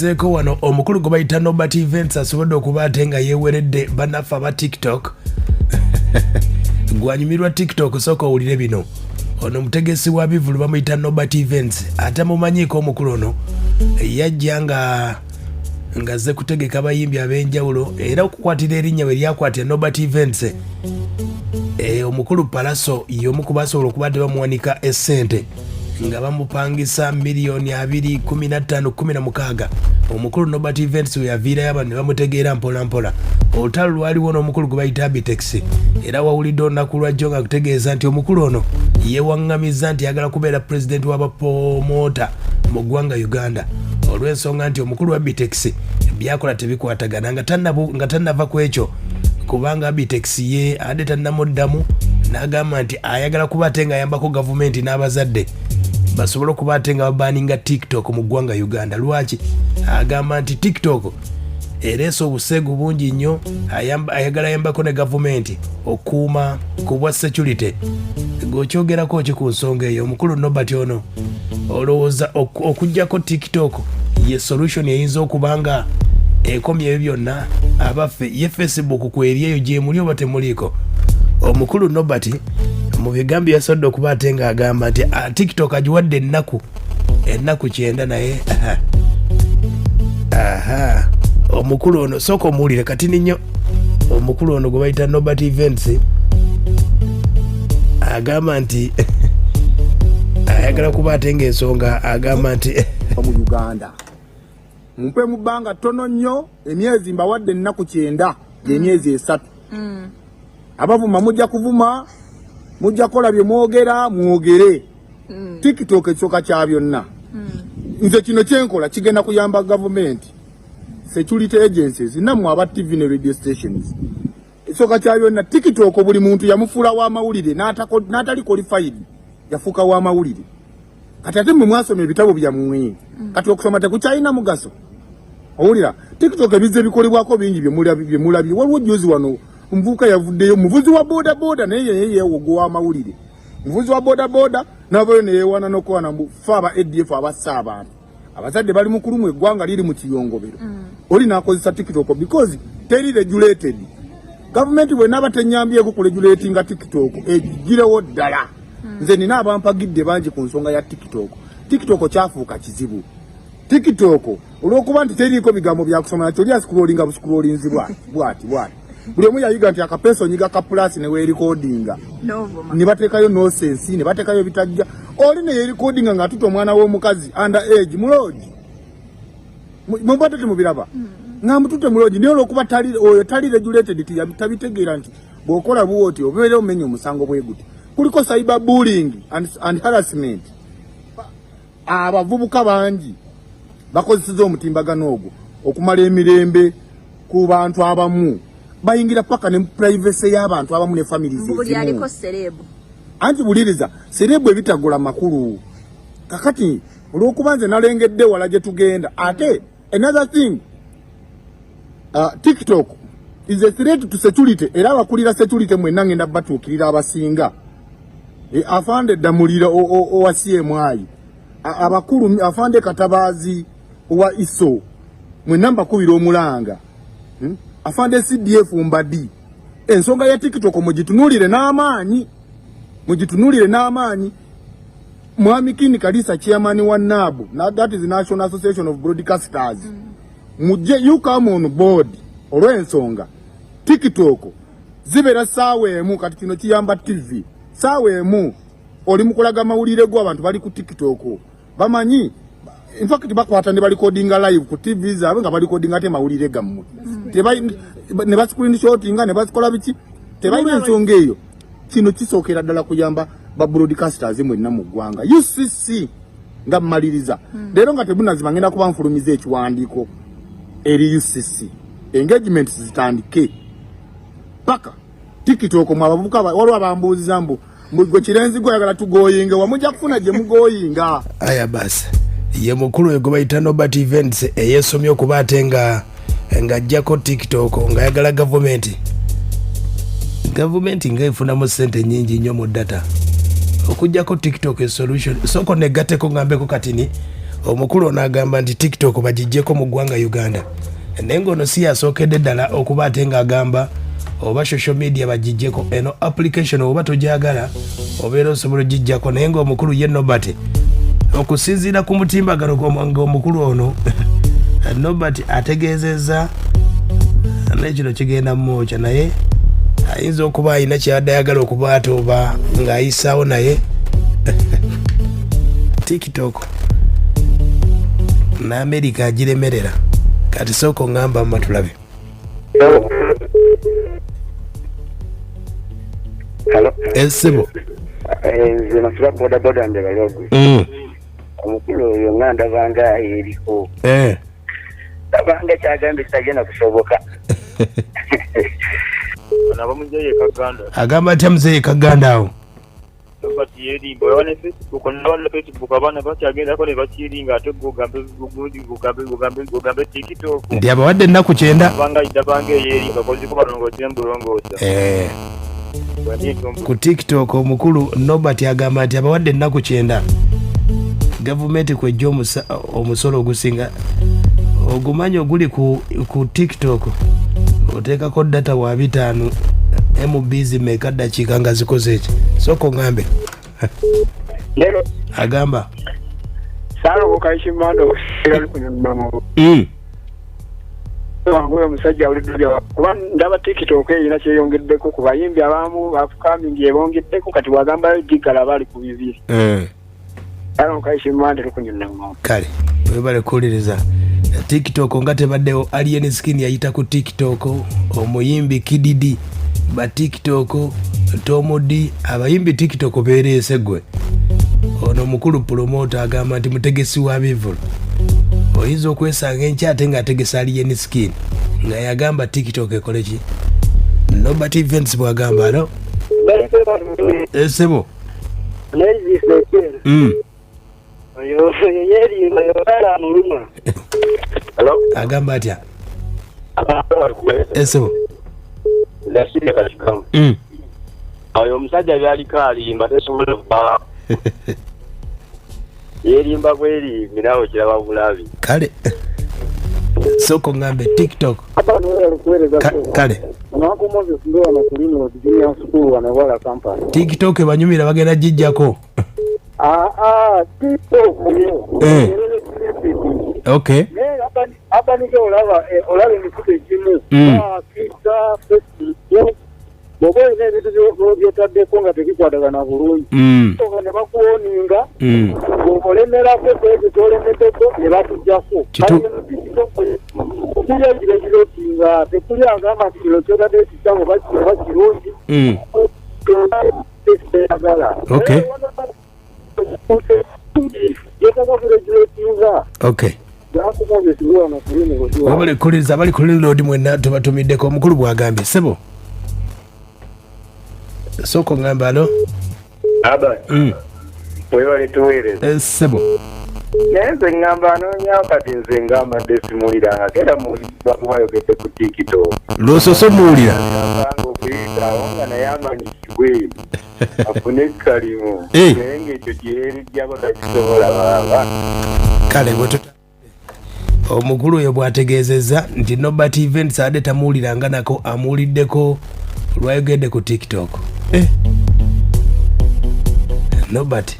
Zeeko wano omukulu gwe bayita Nobert Events asobodde okuba ate nga yeeweredde bannaffe aba TikTok. Gwanyumirwa TikTok, sooka owulire bino. Ono omutegesi wa bivulu bamuyita Nobert Events, ate mumanyiiko omukulu ono yajja nga ng'azze kutegeka abayimbi ab'enjawulo era okukwatira erinnya we lyakwatira Nobert Events. Omukulu Palaso y'omu ku basobola okuba tebamuwanika essente nga bamupangisa miliyoni 2 15 16. Omukulu Nobert Events we yaviirayo abantu ne bamutegeera mpola mpola. Olutalo lwaliwo n'omukulu gwe bayita Abitex, era wawulidde olunaku lwajjo nga kutegeeza nti omukulu ono yewaŋŋamizza nti ayagala kubeera pulezidenti w'abapromota mu ggwanga Uganda, olw'ensonga nti omukulu wa Abitex byakola tebikwatagana nga tannava ku ekyo, kubanga Abitex ye adde tannamuddamu n'agamba nti ayagala kuba ate ng'ayambako gavumenti n'abazadde basobole okuba ate nga babaninga TikTok mu ggwanga Uganda. Lwaki? Agamba nti TikTok ereese obuseegu bungi nnyo, ayagala ayambako ne gavumenti okukuuma ku bwa security. Gweokyogerako ki ku nsonga eyo, omukulu Nobert ono? Olowooza okugjako TikTok ye solution eyinza okuba nga ekomya ebyo byonna? Abaffe, ye Facebook kweri eyo gyemuli oba temuliiko? Omukulu Nobert mu bigambo yasobodde okuba ate ng'agamba nti TikTok agiwadde ennaku 90, naye aha, omukulu ono sooka omuwulire katini nnyo. Omukulu ono gwe bayita Nobert Events agamba nti ayagala kuba ate ng'ensonga agamba nti mu Uganda mumpe mu bbanga ttono nnyo, emyezi mbawadde ennaku 90, gyemyezi 3. Abavuma mujja kuvuma, mujja kukola bye mwogera mwogere. TikTok, ekisooka kya byonna, nze kino kyenkola kigenda kuyamba gavumenti, security agencies, nammwe aba TV ne radio stations. Ekisooka kya byonna, TikTok buli muntu yamufuula w'amawulire n'atali qualified yafuuka w'amawulire. Kati ate mmwe mwasoma ebitabo byammwe, kati okusoma tekukyalina mugaso. Owulira, TikTok ebizze bikolebwako bingi byemulabye. Waliwo juzi wano omuvubuka yavuddeyo, muvuzi wa boda boda, naye yeye yeewogo w'amawulire, muvuzi wa boda boda, navayo neyewaana nokuwana mbu fe aba ADF abassa abantu, abazadde bali mu kulumu, eggwanga liri mu kiyongobero. Oli n'akozesa TikTok because teri regulated. Gavumenti bwenaaba tenyambyeko ku regulatinga TikTok, egirewo ddala. Nze nina abampagidde bangi ku nsonga ya TikTok. TikTok kyafuuka kizibu. TikTok olw'okuba nti teriiko bigambo byakusoma, nakyo oli ascrollinga buscrollinzi bwati bwati bwati. Buli omu yayiga nti akapeesa onyiga ka plus ne weerikodinga, ne bateekayo nonsense, ne bateekayo ebitajja. Oli ne yeerikodinga ng'atuta omwana w'omukazi under age mu lodge. Mubadde temubiraba nga mutute mu lodge? Naye olwokuba tali oyo tali regulated, tabitegeera nti bw'okola bwoti obeera omenya omusango bwe guti. Kuliko cyber bullying and harassment. Abavubuka bangi bakozeseza omutimbagano ogwo okumala emirembe ku bantu abamu, bayingira paka ne privacy y'abantu abamu ne families ezimu. Anti buliriza celeb ebitagula makulu. Kakati olwokuba nze nalengedde wala gye tugenda. Ate another thing, TikTok is a threat to security. Era abakulira security mwenna ngenda batuukirira abasinga. Afande Ddamulira owa CMI, abakulu, afande Katabaazi owa ISO, mwenna mbakubira omulanga, Afande CDF Mbadi, ensonga ya TikTok mugitunuulire n'amaanyi, mugitunuulire n'amaanyi. Mwami Kin Kalisa, chairman wa NAB, that is National Association of Broadcasters, mujje, you come on board, olw'ensonga TikTok zibeera saawa 1. Kati kino kiyamba TV, saawa 1 oli mu kulaga mawulire go, abantu bali ku TikTok bamanyi. In fact bakwata ne balikodinga live ku TV zaabwe nga balikodinga ate mawulire gammwe, ne bascreenshotinga ne basikola biki, tebalina ensonga eyo. Kino kisookera ddala kuyamba ba broadcasters mwenna mu ggwanga. UCC, nga mmaliriza leero nga tebunaziba, ngenda kuba nfulumiza ekiwandiiko eri UCC, engagement zitandike paka TikTok. Mu abavubuka waliwo abambuuziza mbu gwe kirenzi gwe oyagala tugoyinge, wamujja kufuna gye mugoyinga. Aya basi, ye mukulu oyo gwe bayita Nobert Events eyesomye okuba ate nga ng'ajjako TikTok, ng'ayagala gavumenti ng'efunamu sente nyingi nnyo mu data, okugjako TikTok solution. Soko negatteko ngambeko katini. Omukulu ono agamba nti TikTok bagiggyeko mu ggwanga Uganda, naye ng'ono si yasookedde ddala okuba ate ng'agamba oba social media bagiggyeko. Eno application oba togyagala obeera osobola ogiggyako, naye ng'omukulu ye Nobert okusinziira ku mutimbagano ng'omukulu ono Nobert ategeezezza naye kino kigenda mumwokya, naye ayinza okuba alina kyeyadde ayagala okuba ate oba ng'ayisaawo, naye TikTok n'Amerika agiremerera. Kati sooka oŋŋamba mma tulabe. Essebo. Nze nasula bodaboda ndebalogwe. Omukulu oyo nga ndabanga eriko ndabanga kyagambye kitagenda kusoboka. Agamba atya muzeeyi Kaganda awo? Robert yerimba olaba ne Facebook, olaba ne Facebook abaana bakyagendako ne bakiringa, ate gwe ogambe gundi ogambe ogambe ogambe TikTok. Nti abawadde ennaku 90. Banga idabanga eyerimba koziko balongoose mbulongoosa. Ku TikTok omukulu Nobert agamba nti abawadde ennaku 90 gavumenti kwejja omusolo ogusinga ogumanyi oguli ku TikTok. Oteekako data wa 50 MBs meka ddakiika nga zikoze eki? Sooka oŋŋambe. Lero. Agamba. Saalongo Kayishimando. Wange omusajja awulidde kuba ndaba TikTok erina kyeyongeddeko ku bayimbi abamu bafukamingi ebongeddeko, kati bwagambayo gigala bali ku bibiri. Kale webale kuwuliriza. TikTok nga tebaddewo, Alien Skin yayita ku TikTok, omuyimbi Kididi ba TikTok, Tomudi, abayimbi TikTok beereese. Gwe ono omukulu promoter agamba nti mutegesi wa bivulu, oyinza okwesanga enkya ate ng'ategesa Alien Skin nga yagamba TikTok ekole ki. Nobert Events bwagamba. Alo, esebo. Oyo yerimba yobaala amuluma. Agamba atya esebo? Oyo omusajja byaliko alimba tesobola kuba yerimba bwerimbi, nawe kiraba bulabi. Kale sooka oŋŋambe TikTok. Kale. TikTok ebanyumira bagenda gijjako. Okay. Abanike olaba olaba emikutu egimu, Twitter, Facebook, bw'oba olina ebintu byotaddeko nga tebikwatagana bulungi, ne bakuwoninga bw'olemerako kwekyo kyolemeddeko ne bakuggyako. Kiri ekirekiretinga tekuli agamba nti kino kyotadde kikyamu oba kirungi agala. Okay, wabale kuwuliriza abali ku Ring mwenna tubatumiddeko. Omukulu bwagambye sebo sooka oŋŋamba. Alo. Aba. Webale tuweereza. Sebo. Naye nze ŋŋamba anoonyawo, kati nze ngamba dde simuwuliranga genda muwayogedde ku TikTok. Lwosoose omuwulira? Nga okuyitaawo nga naye amanyikibwe afune ekkalimu, naye ng'ekyo kyeyerijjako takisobola baaba. Kale bwe tuta omukulu oyo bw'ategeezezza nti Nobert Events adde tamuwuliranga nako, amuwuliddeko lwayogedde ku TikTok. Nobert.